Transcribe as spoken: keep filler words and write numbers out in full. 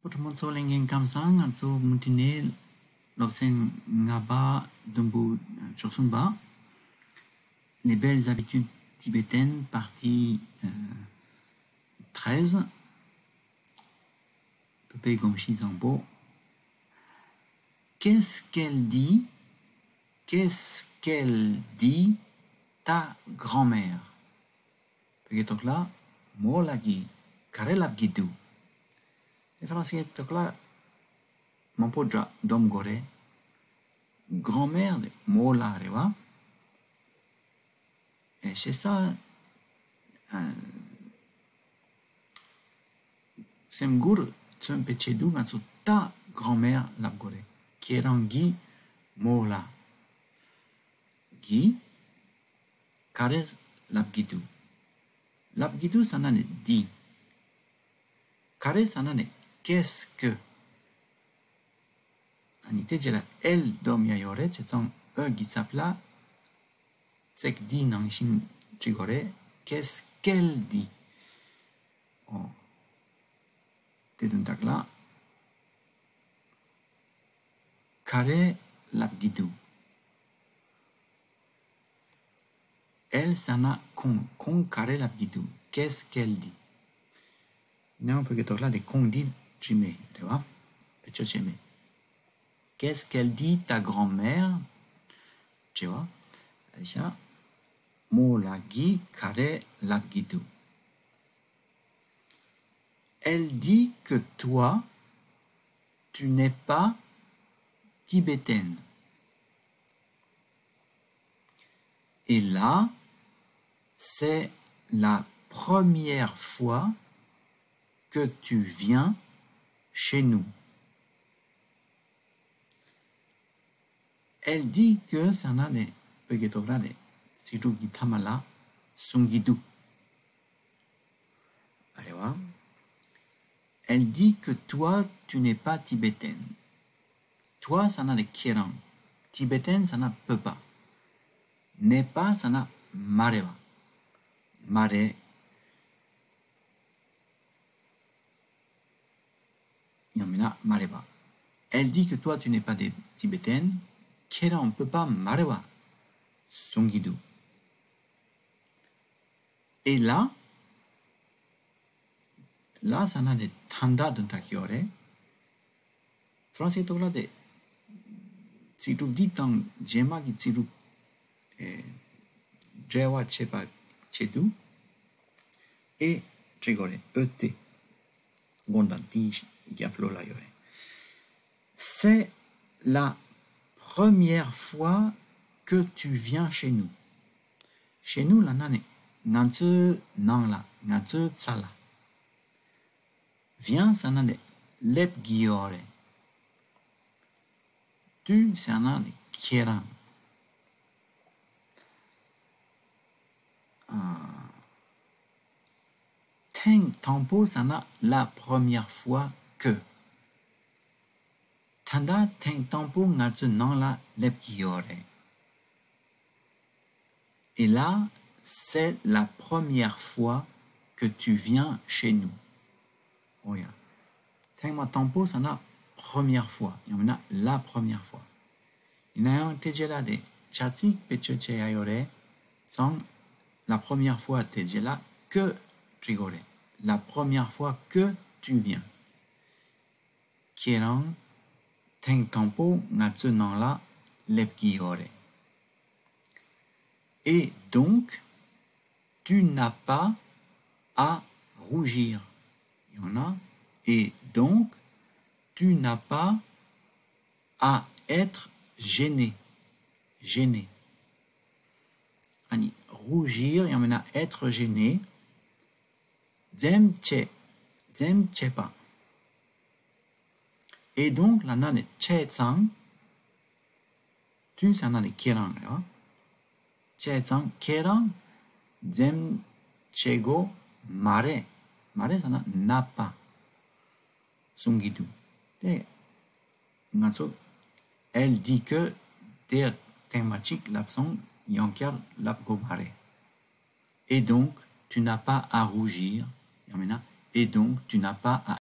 བོད་ཕྲུག་མང་ཚོགས་ལྷན་རྒྱས་ཁམས་བཟང་། ང་ཚོ་མུ་མཐུད་ནས་སློབ་ཚན་ལྔ་པ་དུམ་བུ་བཅུ་གསུམ་པ། Les belles habitudes tibétaines, partie euh, treize. བོད་པའི་གོམས་གཤིས་བཟང་པོ། Qu'est-ce qu'elle dit? Qu'est-ce qu'elle dit, ta grand-mère? བོད་སྐད་ཐོག་ལ་མོ་ལགས་ཀྱིས་ག་རེ་ལབ་ཀྱི་འདུག་དེ་ཧྥ་རན་སིའི་ཐོག་ལ་མང་པོ་འདྲ་སྡོམ་དགོས་རེད། Grand-mère དེ་མོ་ལགས་རེད་བ། ཨེ་ཞེ་ས་ཨ་སེམས་ཁུར་མཚོན་པའི་ཆེད་དུ་ང་ཚོ་ta grand-mère ལབ་དགོས་རེད། ཁྱེད་རང་གི་མོ་ལགས་ཀྱིས་ག་རེ་ལབ་ཀྱི་འདུག་ལབ་ཀྱི་འདུག་ཟེར་ན་ནི་འདི། ག་རེ་ཟེར་ན་ནི་qu'est-ce que། ཨ་ནི་དེ་རྗེས་ལ་elle སྡོམ་ཡ་ཡོད་རེད། བྱས་ཙང་ཨོ་གི་ཚབ་ལ་ཚིག་འདིའི་ནང་བཞིན་བྲིས་དགོས་རེད། Qu'est-ce qu'elle dit? ཨོ། དེ་དོན་དག་ལ་ག་རེ་ལབ་ཀྱི་འདུག Elle ཟེར་ན་ཁོང་། ཁོང་ག་རེ་ལབ་ཀྱི་འདུག Qu'est-ce qu'elle dit? ནང་བོད་སྐད་ཐོག་ལ་དེ་ཁོང་འདི་བྲིས་མེད་རེད་བ། བེད་སྤྱོད་བྱས་མེད། Qu'est-ce qu'elle dit, ta grand-mère? དྲི་བ། ཨ་ཤ། མོ་ལགས་ཀྱིས་ག་རེ་ལབ་ཀྱི་འདུག Elle dit que toi, tu n'es pas tibétaine. Et là, c'est la première fois que tu viens chez nous. Elle dit que ཟེར་ན་ནི་བོད་སྐད་ཐོག་ལ་ནི་ཚིག་གྲུབ་ཀྱི་མཐའ་མ་ལ་གསུང་གི་འདུག་ཨ་རེ་བ། Elle dit que toi, tu n'es pas tibétaine. Toi ཟེར་ན་ནི་ཁྱེད་རང་། tibétaine ཟེར་ན་བོད་པ། n'est pas ཟེར་ན་མ་རེད་བ། མ་རེད། ཡང་མིན་ན་མ་རེད་པ། Elle dit que toi, tu n'es pas des tibétaines. ཁྱེད་རང་བོད་པ་མ་རེད་པ། གསུང་གི་འདུག Et là, là ཟེར་ན་ནི་ད་ལྟ་དོན་དག་ཡོད་རེད། ཧྥ་རན་སིའི་ཐོག་ལ་དེ་ཚིག་གྲུབ་འདི་དང་རྗེས་མ་གི་ཚིག་གྲུབ་ཨེ་འབྲེལ་བ་བྱེད་པ་ཆེད་དུ་ཨེ་བྲིས་དགོས་རེད། ཨོ་དེ་དགོངས་དག་དེའི་རྒྱབ་ལོགས་ལ་ཡོད་རེད། C'est la première fois que tu viens chez nous. Chez nous ལབ་ན་ནི་ང་ཚོའི་ནང་ལ། ང་ཚོའི་ས་ལ། Viens ཟེར་ན་ནི་སླེབས་ཀྱི་ཡོད་རེད། Tu ཟེར་ན་ནི་ཁྱེད་རང་། ཨ། ཐེངས་དང་པོ་ཟེར་ན་la première fois que། ད་ལྟ་ཐེངས་དང་པོ་ང་ཚོའི་ནང་ལ་སླེབས་ཀྱི་ཡོད་རེད། Et là, c'est la première fois que tu viens chez nous. ཨོ་ཡ། ཐེངས་མ་དང་པོ་ཟེར་ན་première fois ཡང་མིན་ན་la première fois། ཡིན་ན་ཡང་དེ་རྗེས་ལ་དེ་བྱ་ཚིག་བེད་སྤྱོད་བྱེད་ཡ་ཡོད་རེད། ཙང་la première fois དེ་རྗེས་ལ་que བྲིས་དགོས་རེད། La première fois que tu viens. ཁྱེད་རང་ཐེངས་དང་པོ་ང་ཚོའི་ནང་ལ་སླེབས་ཀྱི་ཡོད་རེད། Et donc, tu n'as pas à rougir. ཡང་ན། Et donc, tu n'as pas à être gêné. Gêné. ཨ་ནི་rougir ཡང་མིན་ན་être gêné. འཛེམ་བྱེད། འཛེམ་བྱེད་པ། Et donc ལབ་ན་ནི་བྱས་ཙང་། Tu ཟེར་ན་ནི་ཁྱེད་རང་རེད་བ། བྱས་ཙང་ཁྱེད་རང་འཛེམ་བྱེད་དགོས་མ་རེད། མ་རེད་ཟེར་ན་ནད་པ་གསུང་གི་འདུག་དེ་ང་ཚོ་elle dit que དེ་ཐེངས་མ་གཅིག་ལབ་སོང་། ཡང་བསྐྱར་ལབ་དགོས་མ་རེད། Et donc, tu n'as pas à rougir. ཡང་མིན་ན། Et donc, tu n'as pas à